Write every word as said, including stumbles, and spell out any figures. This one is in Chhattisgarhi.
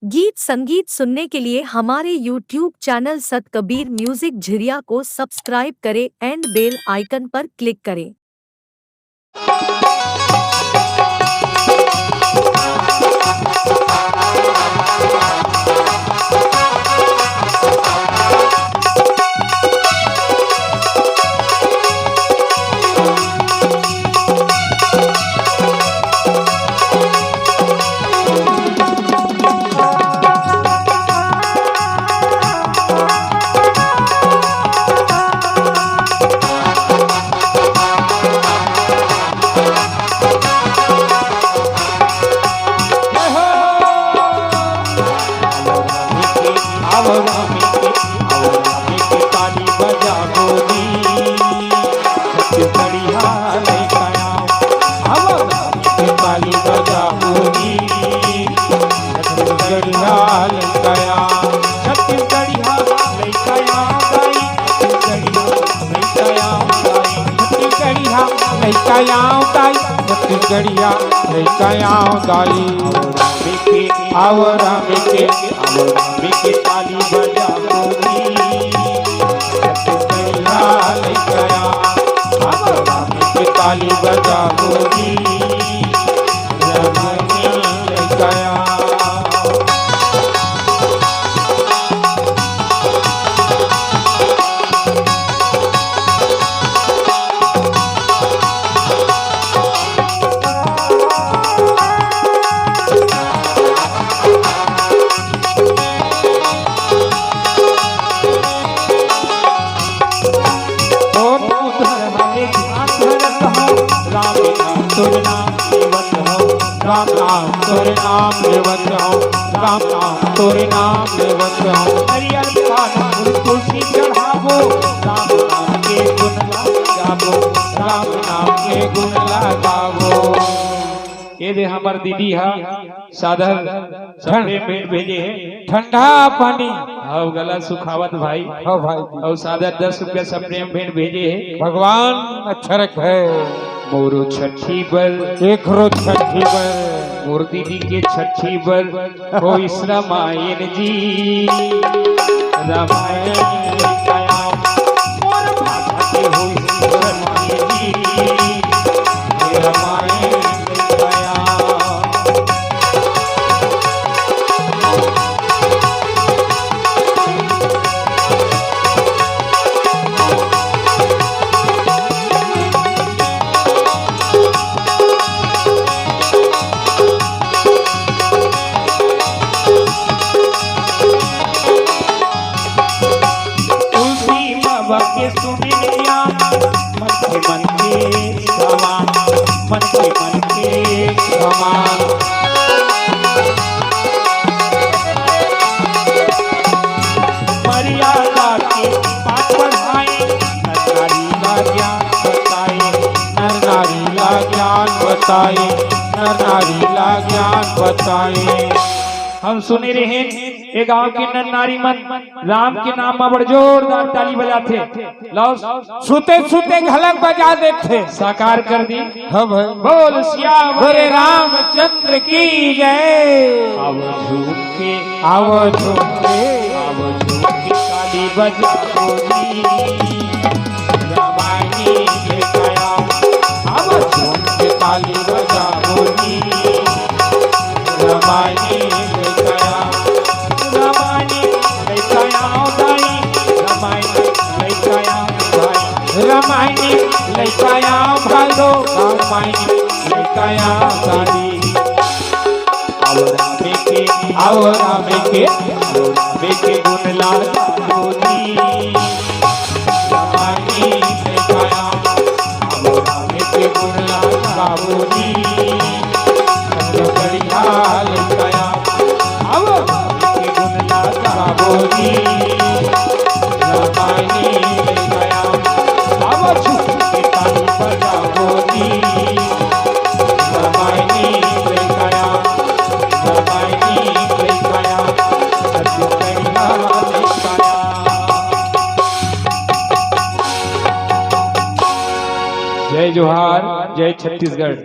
गीत संगीत सुनने के लिए हमारे YouTube चैनल सत कबीर म्यूजिक झिरिया को सब्सक्राइब करें एंड बेल आइकन पर क्लिक करें। छत्तीसगढ़िया लइका आव दाई, आव राम के, आव राम के ताली बजाबो जी। छत्तीसगढ़िया लइका आव, आव राम के ताली बजाबो जी। राम के लइका आव। राम नाम तोरे नाम लेवत हो, राम नाम तोरे नाम लेवत हो। हरियर पान फूल तुलसी चढ़ाबो, राम नाम के गुण गाबो, राम नाम के गुण गाबो। ये दे हमर दीदी हा सादर ठंड। प्रेम भेंट भेजे हे। ठंडा पानी। हव गला सुखावत भाई। हव भाई। अउ सादर दस रुपया सब प्रेम भेंट भेजे हे। भगवान अच्छा रखे। मोरो छठी बर। एकरो छठी बर। मोर दीदी के छठी बर। होइस रामायण जी। रामायण। मोर भाषा के होइस रामायण जी। रामायण। तुलसी बाबा के सुने या मन के, मन के समान, मन के, मन के समान। मर्यादा के पाठ पढ़ाए, नर नारी ला ज्ञान बताए, नर नारी ला ज्ञान बताए, नर नारी ला ज्ञान बताए। हम सुने रहे, ये गांव के नर नारी मन राम के नाम म बड़ जोरदार ताली बजाथे। लाओ, सुते सुते घलक बजा देथे। साकार कर दी। हाँ भाई। बोल सियावर बोले रामचंद्र की जय। आव झूम के, आव झूम के, आव झूम के ताली बजाबो जी। रामायणी लइका आव, आव झूम के ताली बजाबो जी। रामायणी लइका आव, रामायणी लइका आव दाई, रामायणी लइका आव भाई। रामायणी लइका आव भादो, रामायणी लइका आव दाई। आव रामे के, आव रामे के, आव रामे के गुण ला गाबो जी। रामायणी लइका आव, आव रामे के गुण ला गाबो जी। छत्तीसगढ़िया लइका आव, आव रामे के गुण ला गाबो जी। रामायणी लइका आव, आव झूम के ताली बजाबो जी। रामायणी लइका आव, रामायणी लइका आव, छत्तीसगढ़िया लइका आव। जय जोहार, जय छत्तीसगढ़।